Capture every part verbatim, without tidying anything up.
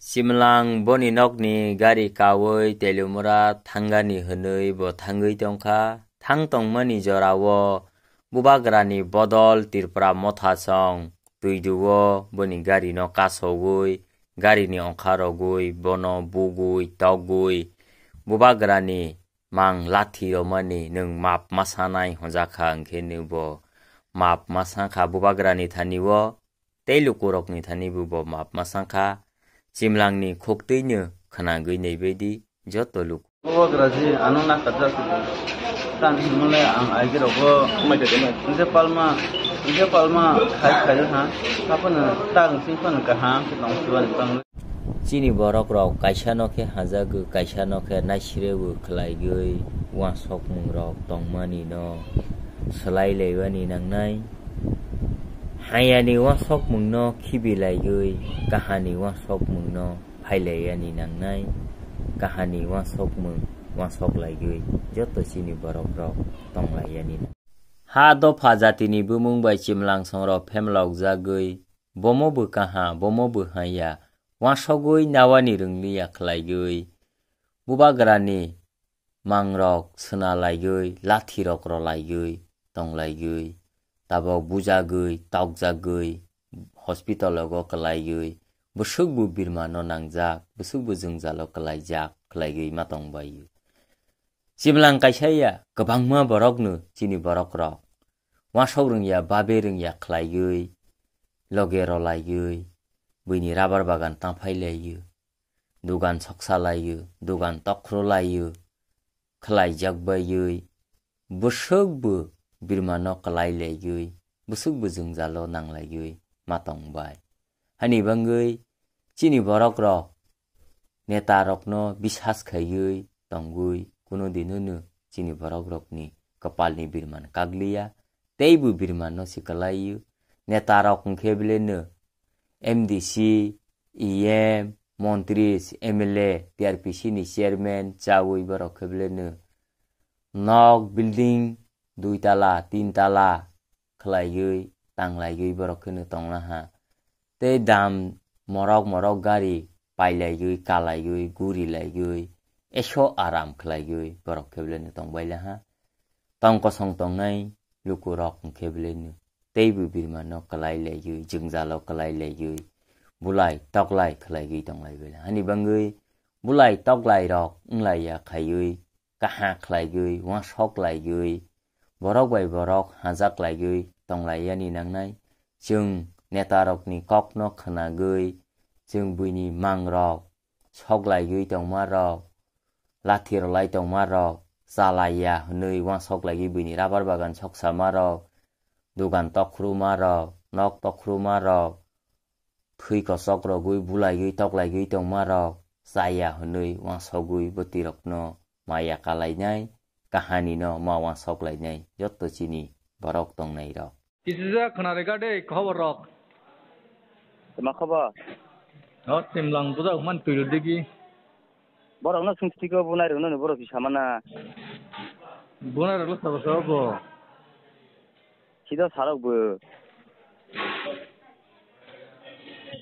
Chimlang boni nokni gari kaui Teilumura thangani hwnwi bo thangwi tongkha. Thang tongmani jorao bubagrani bodol Tripura Motha song twiduo boni garino kasogwi, garini ongkha rogwi, bono bugwi, togwi, bubagrani mang lathi romani nwng map ma sanai hwnjakha, hwnkhe nwng bo map ma sakha bubagrani thani-o, tei lukurokni thani-bo bo map ma sakha. Chimlangni khuktwino khwnagwi naibaidi joto luku. Bubagraji ano nakharjak tang hwnmale ang aigirokbo hwnkhe palma, hwnkhe palma khai khai ha, haphano tang sing phano kaham khe tong sibani tang. Chini borok rok kaisa no khe hajagwi, kaisa no khe naisirwi khwlaigwi, uansukmung rok tongmani no swlai laibani nangnai. Hayani uansukmung no khibi laigwi, kahani uansukmung no phailaiyani nangnai. Kahani uansukmung uansuk laigwi, joto chini borok rok tonglaiyani nang. Ha dopha jatini bumung bai chimlang songrok phemlok jagwi, bomo bwkha ha, bomo bwkha ya, uansugwi nawani rwngliya khwlaigwi, bubagrani mangrok swnalaigwi, lathirok rolaigwi tonglaigwi, tabok bujagwi, tokjagwi, hospital-o kwlaigwi, bwswkbo birmano nangjak, bwswkbo jwngjalo kwlaijak khwlaigwi ma tongbaio. Chimlang kaisa ya, kwbangma borokno chini borokrok uansuk rwngya, babe rwngya khwlaigwi, loge rolaigwi, buini rabar bagan taphailaio, dugan soksa laio, dugan tokhro laio, khwlaijak baiwi, bwswkbo birmano kwlai laiwi, bwswkbo jwngjalo nang laiwi ma tong bai. Hani bangwi chini borokrok netarokno bisas khaiwi tongwi, kuno dinono chini borokrokni kwpalni birman kagliya, teibo birmanno se kwlaio. Netarok hwnkhe beleno M D C, E M, montri, M L A, T R P C ni chairman chawi borok khe beleno nok building dui tala, tin tala khwlaiwi, tanglaiwi borok kheno tonglaha. Tei dam morok morok gari pailaiwi, kalaiwi, gurilaiwi, eso aram khwlaiwi borok khe beleno tongbaila ha. Tong kosong tongnai lukurok hwnkhe beleno teibo birmano kwlai laiwi, jwngjalo kwlai laiwi, bulai toklai khwlaiwi tonglaibaila. Hani bangwi bulai toklairok wnglaiya khaiwi, kaha khlaiwi, uansuk laiwi, borok bai borok hajak laiwi tonglaiyani nangnai. Chwng netarokni kokno khwnagwi, chwng buini mangrok sok laiwi tongmarok, lathi rwlai tongmarok, chalaiya hwnwi uansuk laiwi buini rabar bagan soksamarok, dugan tokhrumarok, nok tokhrumarok, thwi kochok rogwi, bulaiwi, toklaiwi tongmarok chaya hwnwi uansugwi bwtwirokno maya kalainai, kahanino ma uansuk lainai joto chini borok tongnairok. Kisijak khwnarwkha de khobor rok. Tma khobor? O chimlang bujak man twi digi. Borokno swngchitiko bunai rokno ni borok si samana. Bunai rokno sabo sabo bo. Sida sarok bo.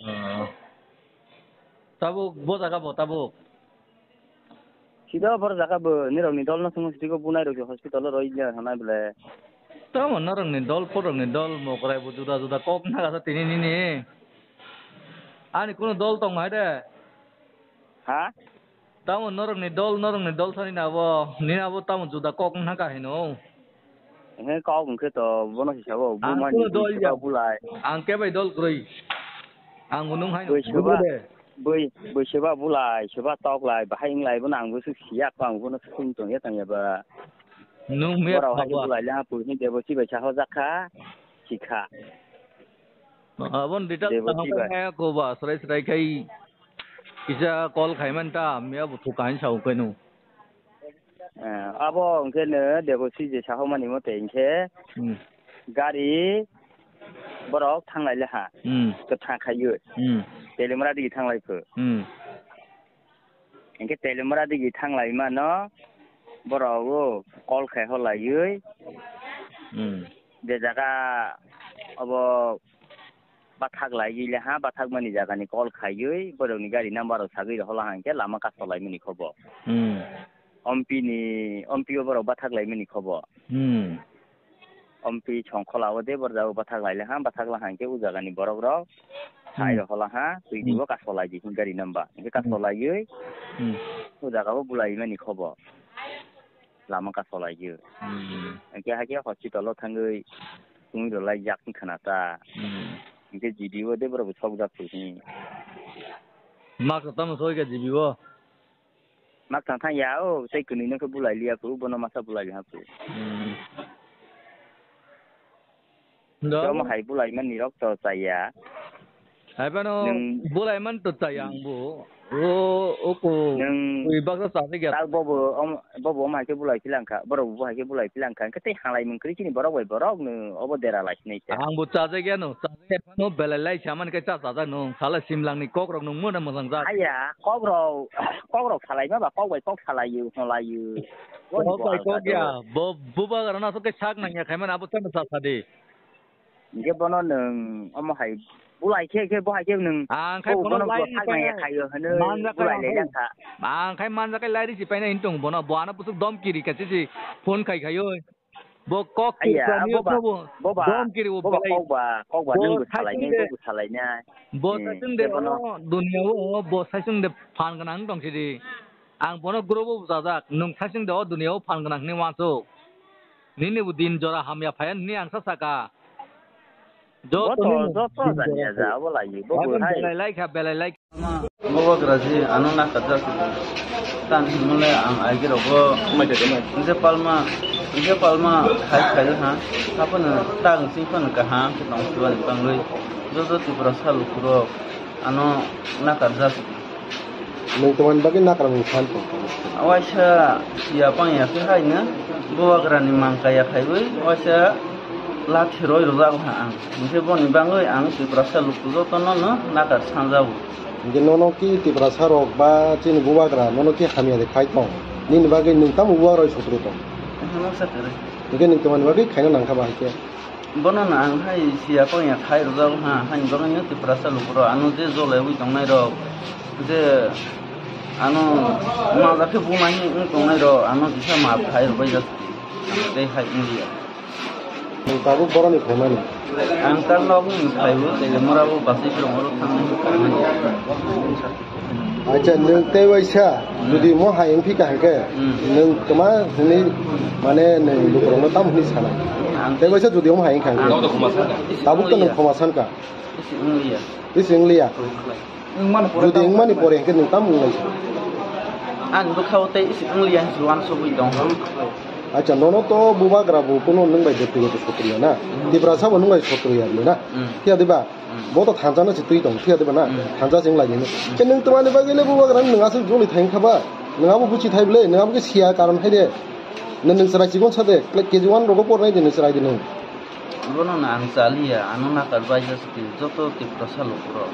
Ah. Tabuk bo jaga bo tabuk. Sida bor jaga bo nirok ni dol no swngchitiko bunai rok hospital o roi ya hanai bele. Tamo norok ni dol porok ni dol mokrai bo juda juda kok naga sa tini nini. Ani kuno dol tong hai de. Ha? Tamo norokni dol, norokni dol thani nabo, nini abo tamo juda kok wngkha hino. He kok wngkhe to, bono hisabo, ang bumani kuno dol seba ya, bulai. Ang kebai dol kwrwi. Ang unung hai bui seba, bui, bui seba bulai, seba tok lai, bahai wng lai, bono ang bwswk siya, ang bono swng tong ya tang ya ba. Nung me borok hai baba. Bulai le ha pui hin debo sibai sa hojak kha, sikha. Abon detail debo tang sibai. Kha ko ba, srai srai khai. Kisa call khaiman ta, miya buthu kain sao kaino. Eh, abo hwnkhe no debo sije sahomani mote hwnkhe, hmm, gari borok thanglai le ha. Hmm. Kwthang khaiyo. Hmm. Telimra digi thanglai pho. Hmm. Hwnkhe Telimra digi thanglai mano borok o call khai ho laiwi. Hmm. Je jaga obo bathak laiwi le ha, bathak mani jaga ni call khaiwi, borok ni gari number rok sagwi rw hola hang khe lama kaso lai mani khobo. Hmm. Ompi ni, ompi o borok bathak lai mani khobo. Hmm. Ompi songkhola o de borok jago bathak lai le ha, bathak la hang khe o jaga ni borok rok Hmm. sai rw hola ha, twi Hmm. dibo kaso lai di hwn gari number. Hingkhe kaso Hmm. laiwi Hmm. o jaga o bulai mani khobo. Lama kaso lai di. Hmm. Hingkhe hakhe hospital o thangwi tungwi rw lai jak wng khna ta. Hmm. Hingkhe G D O de borok bo sok jak twi hwn. Mak tamo soi khe G D O. Mak thang thang ya o, tei kwnwi no khe bulai liya kho, bono masa bulai liya kho. Hmm. Jomo hai bulai mani rok to chaya. Hai phano Nwng bulai man to chaya ang bo. O, o ko. Nwng Ui baksa sa se gya. Tak bobo, om, bobo om hai khe bulai philang kha, borok bo hai khe bulai philang kha. Hwnkhe tei halai mung kri chini borok bai borok no obo dera lai sinai khe. Ang bo chajak ya no, chajak ya phano belai lai sa man khe cha chajak no. Sala simlang ni kok rok no mona mojang jak. Aya, kok rok, kok rok salai ma ba, kok bai kok salai yo, holai yo. Kok bai kok ya, bo bubagra no aswk khe sak nang ya khai man abo chano sa sa di. Hingke bono nwng omo hai bulai khe, khe bo hai khe nwng ang khai bo bono bono lai sak nang ya khai yo hwnwi manjak bulai lai lang kha. Ang khai manjak lai ri si paina hin tong bono bo ano pusuk dom kiri kha si phone khai khai yo. Bo kok Aya, kiri boba, bobo boba, dom kiri bo boba belai. Kokba, kokba bo nwng bo salai nai, bo bo salai nai. Bo hmm, sasung de bono o dunia o bo sasung de phan gwnang tong sidi. Ang bono group o bujajak, nwng sasung de o dunia o phan gwnang hwnwi wansuk. Nini bo din jora hamya phaiya hwnwi ang sa saka. Joto joto jani aja abo lai bo bo hai. Belai lai kha, belai lai. Bobo graji ano nakajak. Tan himle ang aigi rogo. Nje palma, nje palma khai khai ha. Hapono tang sing phano kaham khe tong sibani bangwi. Joto Tripura salukuro ano nakajak. Nwng tamani bagwi nakar mung phan tong? Waisa siya pang ya khe hai no. Bobo grani mang kaya khaiwi waisa lathi roi rwjak ha ang. Hingke boni bangwi ang Tiprasa luku jotono no nakar sanjago. Hingke nono ki Tiprasa rok ba chini bubagra nono ki hamya de khai tong? Nini bagwi nwng tamo bubagra roi sotro tong? Hingke nwng tamani bagwi khaina nangkha ba haikhe? Bono no ang hai siya pang ya khai rwjak ha, haini bagwi no Tiprasa luku rok ano je jolai wi tongnai rok, je ano majak khe buma hi wng tongnai rok, ano kisa maap khai rwbai jak tei hai wng ya. Nwng tabuk boroni phaimani? Ang tak nok ni phaibo, tei mura bo basi phirong oro thangwi phai mani. Acha, nwng tei waisa, jodi mo hai wng phi kaham khe, hmm, nwng tma hwnwi, mane, nwng lukurokno tam hwnwi sana? Ang tei waisa jodi omo hai wng kha hwn khe? Ang tabuk to nwng khoma san kha. Isi wng liya. Isi wng liya? Wng khlai. Jodi wngmani pore hwnkhe nwng tamo wng lai? Ani bwkhao tei isi wng liya hinwi uansugwi tong. Acha, nono to bubagra bo kuno nwng bai byaktigoto sotro ya na? Hmm. Tiprasa bo nwng bai sotro ya na? Hmm. Phiya diba? Hmm. Bo to thansa no se twi tong, phiya diba na? Hmm. Thansa se wng lai nini. Hmm. Khe nwng twmani bagwi le bubagra nwng aswk joli thai wngkha ba? Nwng abo buchi thai bwle, nwng abo khe siya karon hai de. Nwng, nwng chwrai chikon sa de, K G one rogo pornai de nwng chwrai de nwng. Bono no ang chaliya, ano nakar baijak se joto Tiprasa lukurok.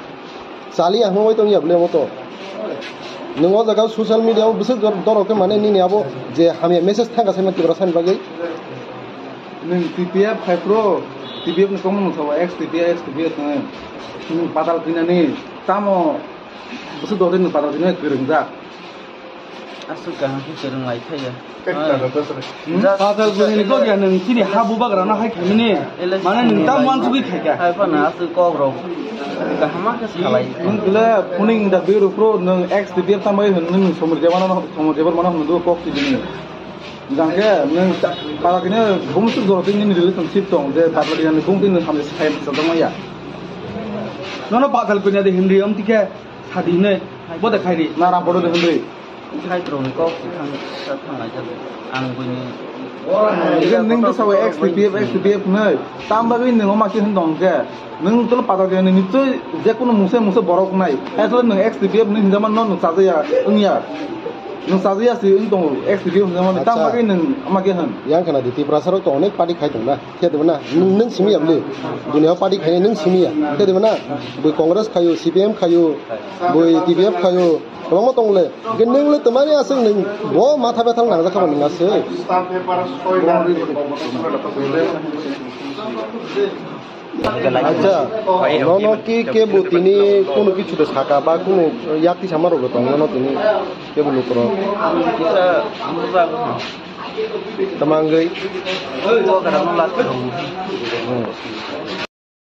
Chaliya hwnwi tongya bwle omo to. Nwng o jaga social media o bwswk dor-, dorok khe mane nini abo je hamya message thangkha saimano Tiprasa ni bagwi. Nwng T P F khai pro, T P F ni kokno nwng sabo, ex T P F, ex T P F hwnwi. Nwng patal khinani tamo bwswk dor khe nwng patal khinani kwrwngjak. Aswk kaham khe kwrwng lai thaya. Hmm? Just, patal just, bwrwini kok ya nwng chini ha bubagrano hai khaimani. Mane nwng tam uansugwi khaikha. Hai phano aswk kokrok kaham khe salai. Nwng kile phuning da biro pro nwng ex T P F tambai hwn nwng somor jebano, somor jebar mano hwn do kok tibini. Jang khe nwng patal kine bumsuk jora tini relationship tong je patal kine bung tini samde sai sa dong ya. Nono patal kine de hindi am tike sadi ne bote khairi. Na ram bodo de hindi. Khai throng kok thang, thang lai jak. Ang buini. Even nwng to sawi ex T P F, ex T P F hwnwi. Tam bagwi nwng oma khe hwn tong khe. Nwng tolo patal khe nwng nichoi je kono mungsa mungsa borok nai. Asle nwng ex T P F hwnwi hwnjama no nwng chajaya wngya. Nwng chajaya si wng tongo ex T P F hwnjama ni. Tam bagwi nwng oma khe hwn. Yang khana di Tiprasa rok to onek party khai tong na. Khe de na. Nwng, nwng simi ya bwle. Dunia party khai nwng simi ya. Khe de na. Bui Congress khayo, C P M khayo, bui T P F khayo. Kwbangma tong le. Hwnkhe nwng le twmani aswk nwng bo matha bethal nangjak kha bo nwng aswk. Acha, nono ki kebo tini kono kichu de saka ba kono yakti sama rok tong nono tini kebo lukorok. Kisa buja. Tamangwi. Ko kada no lak. Hmm.